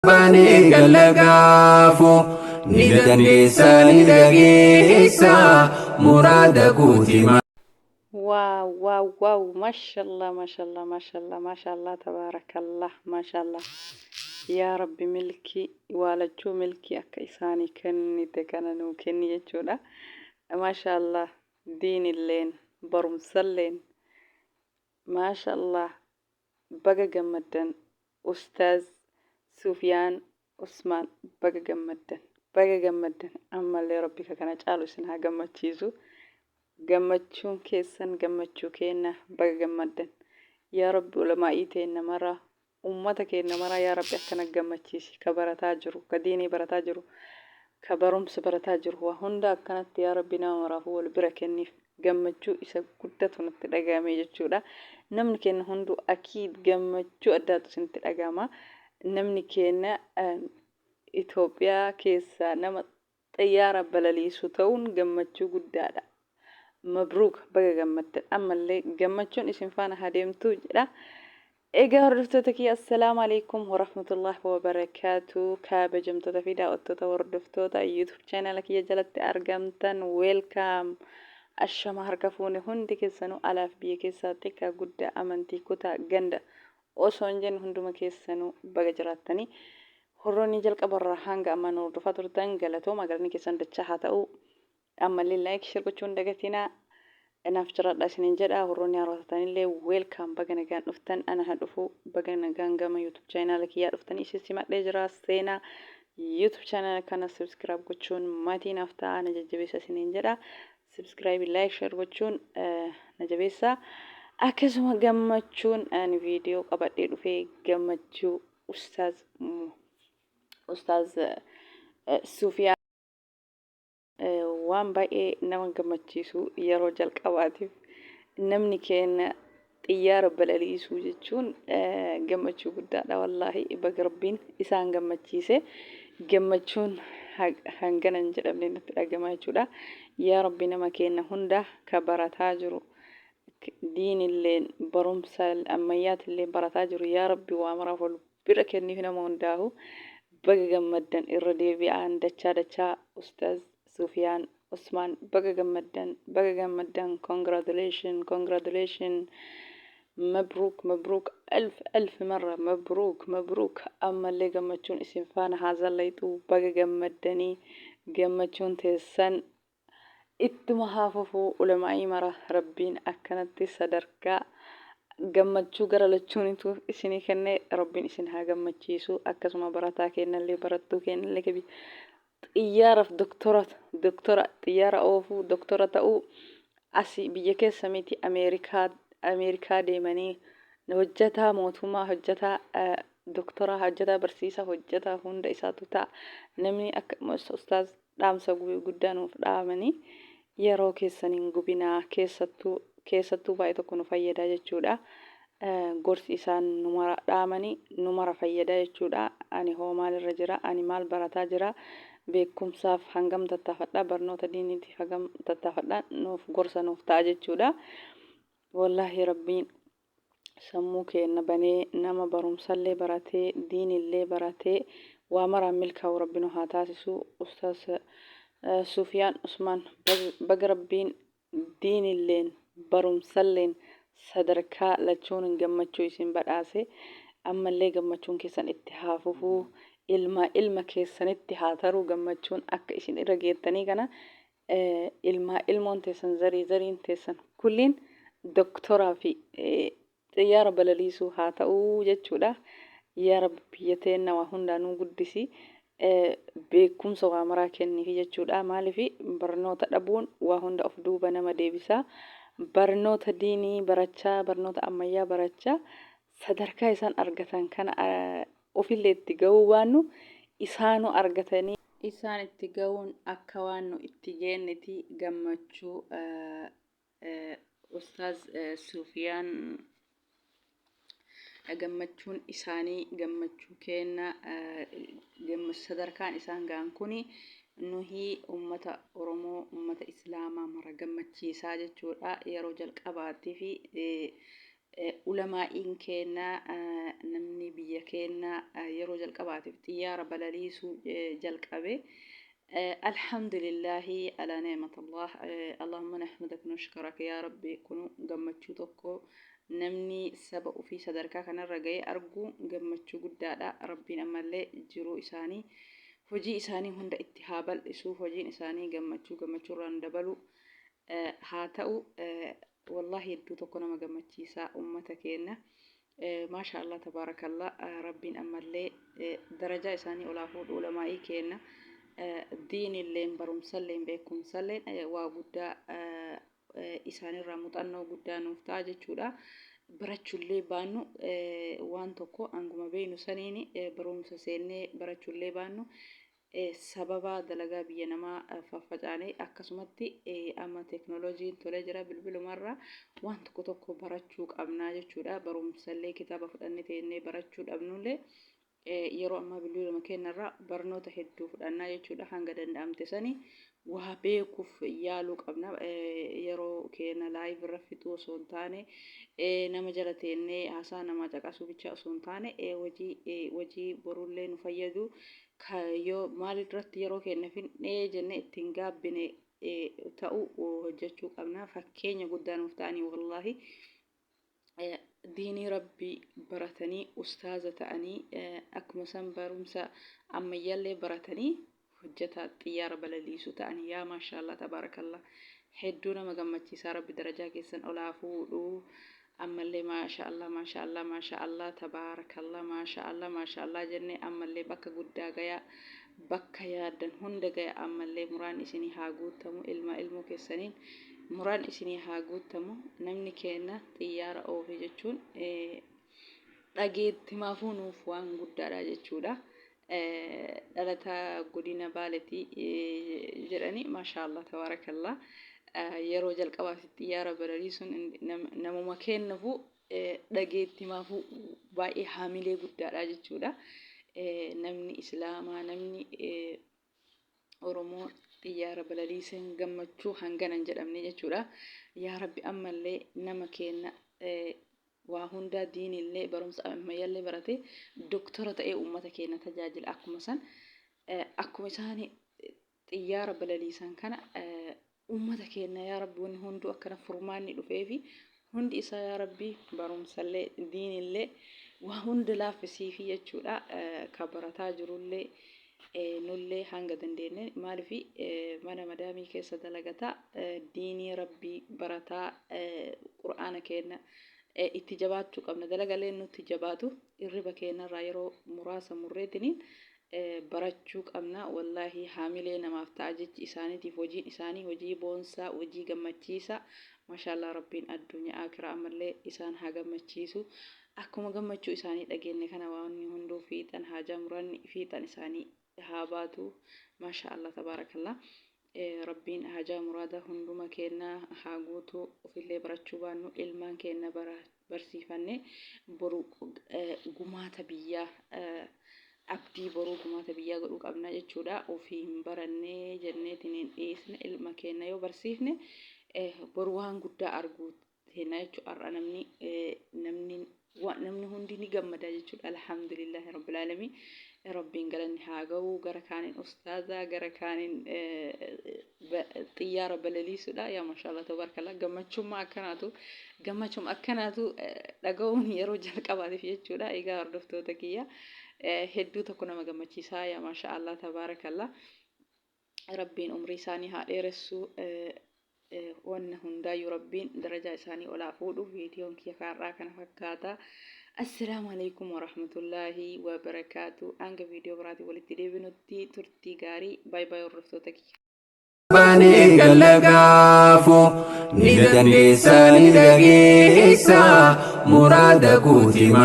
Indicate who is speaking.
Speaker 1: Baanee galla gaafo ni dandeessa ni dhageessa muraada kooti.
Speaker 2: Wow wow wow mashallah mashallah mashallah mashallah tabarakallah mashallah yaa rabbi milkii waa lachuu milkii akka isaanii kennite kana nuu kenni jechuudha mashallah diinilleen barumsalleen mashallah baga gammaddan Ustaaz Sufiyaan Usmaan baga gammaddan baga gammaddan ammallee rabbi ka kana caalu isin haa gammachiisu gammachuun keessan gammachuu keenna baga gammaddan yaa rabbi ulamaa'ii teenna mara ummata keenna mara yaa rabbi akkana gammachiisi ka barataa jiru ka diinii barataa jiru ka barumsa barataa jiru waa hunda akkanatti yaa rabbi nama maraafuu wal bira kenniif gammachuu isa guddatu natti dhagahame jechuudha. Namni keenya hunduu akiid gammachuu addaatu isinitti dhagahama. Namni keenya Itoophiyaa keessaa nama xayyaara balaliisu ta'uun gammachuu guddaadha. Mabruuk baga gammaddan ammallee gammachuun isin faana haa deemtu jedha. Egaa hordoftoota kiyya assalaamu alaikum warahmatullahi wabarakaatu kabajamtoota fi daawwattoota hordoftoota YouTube channel kiyya jalatti argamtan welcome ashama harka fuune hundi keessanuu alaaf biyya keessaa xiqqaa guddaa amantii kutaa ganda osoo hin jenne hunduma keessanuu baga jiraattanii horroonni jalqabarraa hanga ammaa nu hordofaa turtan galatooma galanni keessan dachaa haa ta'u. Ammallee like share gochuu hin dagatinaa. Naaf jiraadha isiniin jedha. Warroonni haaraa taatanillee welcome baga nagaan dhuftan ana haa dhufu baga nagaan gama YouTube channel kiyyaa dhuftanii isin simadhee jira seenaa YouTube channel kana subscribe gochuun maatii naaf ta'a na jajjabeessa isiniin jedha. Subscribe like share gochuun na jabeessa. Akkasuma gammachuun ani viidiyoo qabadhee dhufee gammachuu ustaaz ustaaz Suufiyaa Waan baay'ee nama gammachiisu yeroo jalqabaatiif namni keenya xiyyaara balaliisuu jechuun gammachuu guddaadha wallaahi baga rabbiin isaan gammachiise gammachuun hangana hin jedhamne natti dhagama jechuudha yaa rabbi nama keenya hunda ka barataa jiru diinilleen barumsa ammayyaatillee barataa jiru yaa rabbi waa maraaf ol bira kenniif nama hundaahu baga gammaddan irra deebi'aan dachaa dachaa ustaz Sufiyaan Usmaan baga gammaddan baga gammaddan congratulation congratulation mabruuk mabruuk alf alf marra mabruuk mabruuk ammallee gammachuun isin faana haa zallayxu baga gammaddanii gammachuun teessan Ittuma haa fufu ulamaa'ii mara rabbiin akkanatti sadarkaa gammachuu gara lachuunitu isinii kenne rabbiin isin haa gammachiisu akkasuma barataa keennallee barattuu keennallee kabi xiyyaaraf doktora doktora xiyyaara oofuu doktora ta'uu asii biyya keessa miti ameerikaa ameerikaa deemanii hojjataa mootummaa hojjataa doktora hojjataa barsiisaa hojjataa hunda isaatu ta'a namni akka ustaaz dhaamsa guddaa nuuf dhaamanii yeroo keessan hin gubinaa keessattuu keessattuu baay'ee tokko nu fayyada jechuudha. Gorsi isaan nu mara dhaamanii nu mara fayyada jechuudha. Ani hoo maalirra jira? Ani maal barataa jira? Beekumsaaf hangam tattaafadha? Barnoota diiniitiif hagam tattaafadha? Nuuf gorsa nuuf ta'a jechuudha. Wallaahi rabbiin sammuu keenna banee nama barumsallee baratee diinillee baratee waa maraan milkaa'u rabbi nu haa taasisu ustaaz Sufiyaan Usmaan baga rabbiin diinilleen barumsalleen sadarkaa lachuun gammachuu isin badhaase ammallee gammachuun keessan itti haa fufuu ilmaa ilma keessanitti haa taruu gammachuun akka isin irra geettanii kana ilmaa ilmoon teessan zarii zariin teessan kulliin doktoraa fi xiyyaara balaliisuu haa ta'uu jechuudha. Yaa Rabbi biyya teenna waa hundaa nuu guddisi. Beekumsa waa maraa kenniifi jechuudha. Maaliif barnoota dhabuun waa hunda of duuba nama deebisa. Barnoota diinii barachaa, barnoota ammayyaa barachaa sadarkaa isaan argatan kana ofillee itti ga'uu baannu isaanuu argatanii. Isaan itti ga'uun akka waan nu itti geenneti gammachuu Ustaaz Sufiyaan gammachuun isaanii gammachuu keenna sadarkaan isaan ga'an kuni nuhi ummata Oromoo ummata Islaamaa mara gammachiisaa jechuudha yeroo jalqabaatiif. Ulamaa'iin keenna, namni biyya keenna yeroo jalqabaatiif xiyyaara balaliisuu jalqabe. Alhamdulillaahi alaa ni'matallah. Allahumma nahmadak nashkuraka yaa Rabbi. Kun gammachuu tokko, namni saba ofii sadarkaa kanarra ga'ee arguu gammachuu guddaadha. Rabbiin ammallee jiruu isaanii, hojii isaanii hunda itti haa bal'isu. Hojiin isaanii gammachuu gammachuurraan dabalu haa ta'u. Wallahi hedduu tokko nama gammachiisa ummata keenya. Maasha Allah, tabaarakallah. Rabbiin ammallee darajaa isaanii olaa fuudhu. Ulamaa'ii keenya diinilleen, barumsalleen, beekumsalleen waa guddaa isaanirraa muuxannoo guddaa nuuf ta'a jechuudha. Barachuullee baannu, waan tokko hanguma beeknu saniin barumsa seennee barachuullee baannu, sababa dalagaa biyya namaa faffacaanee, akkasumatti amma teeknooloojiin tolee jira, bilbilumarraa waan tokko tokko barachuu qabnaa jechuudha. Barumsallee kitaaba fudhannee teennee barachuu dhabnullee, yeroo ammaa bilbiluma keenyarraa barnoota hedduu fudhannaa jechuudha. Hanga danda'amte sanii waa beekuuf yaaluu qabna. Yeroo keenya live irra fixuu osoo hin taane, nama jala teennee haasaa namaa caqasuu bicha osoo hin taane, hojii borullee nu fayyadu, yoo maal irratti yeroo keenya fixnee jennee ittiin gaabbine ta'u hojjechuu qabna. Fakkeenya guddaa nuuf ta'anii wallaahi. Diinii Rabbii baratanii, ustaaza ta'anii, akkuma san barumsa ammayyaallee baratanii, hojjetaa xiyyaara balaliisuu ta'anii. Yaa maashaallah, tabaarakallah, hedduu nama gammachiisaa. Rabbi darajaa keessan olaa fuudhuu. Ammallee maashaallah, maashaallah, maashaallah, tabaarakallah, maashaallah, maashaallah jennee, ammallee bakka guddaa gayaa, bakka yaaddan hunda gaya. Ammallee muraan isinii haa guutamu, ilma ilmoo keessaniin muraan isinii haa guutamu. Namni keenya xiyyaara oofe jechuun dhageettimaafuu nuuf waan guddaadha jechuudha. Dhalataa godina Baaletii jedhani, maashaallah, tabaarakallah. Yeroo jalqabaaf xiyyaara balaliisuun namuma kennufu dhageettimaafuu baay'ee haamilee guddaadha jechuudha. Namni Islaamaa, namni Oromoo xiyyaara balaliiseen gammachuu hangana hin jedhamne jechuudha. Yaa Rabbi, ammallee nama keenya waa hundaa, diinillee, barumsa ammayyaallee barate, doktora ta'ee uummata keenya tajaajila. Akkuma san, akkuma isaan xiyyaara balaliisan kana uummata keenya, yaa Rabbi, wanni hunduu akkana furmaanni dhufeefi hundi isaa, yaa Rabbi, barumsallee, diinillee, waa hunda laaffisiifi jechuudha. Ka barataa jirullee, nullee hanga dandeenye, maalifi mana madaamii keessa dalagataa, diinii Rabbii barataa, Qur'aana keenya itti jabaachuu qabna. Dalagaleen nutti jabaatu, irriba keenyarraa yeroo muraasa murreetiniin barachuu qabna. Wallaahi haamilee namaaf ta'a jechi isaaniitiif hojiin isaanii, hojii boonsaa, hojii gammachiisaa. Maashaallah, Rabbiin addunyaa akiraa ammallee isaan haa gammachiisu. Akkuma gammachuu isaanii dhageenye kana, waan hunduu fiixan haajaa muranni fiixan isaanii haa baatu. Maashaallah, tabaarakallah. Rabbiin haajaa muraada hunduma keenya haa guutu. Ofillee barachuu baannu, ilmaan keenya barsiifanne, boru gumaata biyyaa, abdii boruu gumaata biyyaa godhuu qabna jechuudha. Ofii hin barannee jenneetiin hin dhiisne, ilma keenya yoo barsiifne boru waan guddaa arguu teenna jechuudha. Har'a namni hundi ni gammada jechuudha. Alhamdulillahi rabbil aalamiin. Rabbiin galanni haa ga'u. Gara kaaniin ustaaza, gara kaaniin xiyyaara balaliisuudha. Yaa maashaallah, tabaarakallah. Gammachummaa akkanaatu, gammachuma akkanaatu dhaga'uun yeroo jalqabaatiif jechuudha. Egaa hordoftoota kiyya, hedduu tokko nama gammachiisaa. Yaa maashaallah, tabaarakallah. Rabbiin umrii isaanii haa dheeressu. Wanna hundaayyuu Rabbiin darajaa isaanii olaa fuudhu. Viidiyoon kiyya kaarraa kana fakkaata. Assalaamu alaikum warahmatullaahi wabarakaatu. Hanga viidiyoo biraatiin walitti deebinutti turtii gaarii. Baay baay, hordoftoota kiyya.
Speaker 1: Bani galagaafu ni dandeessa, ni dhageessa muraada guutima.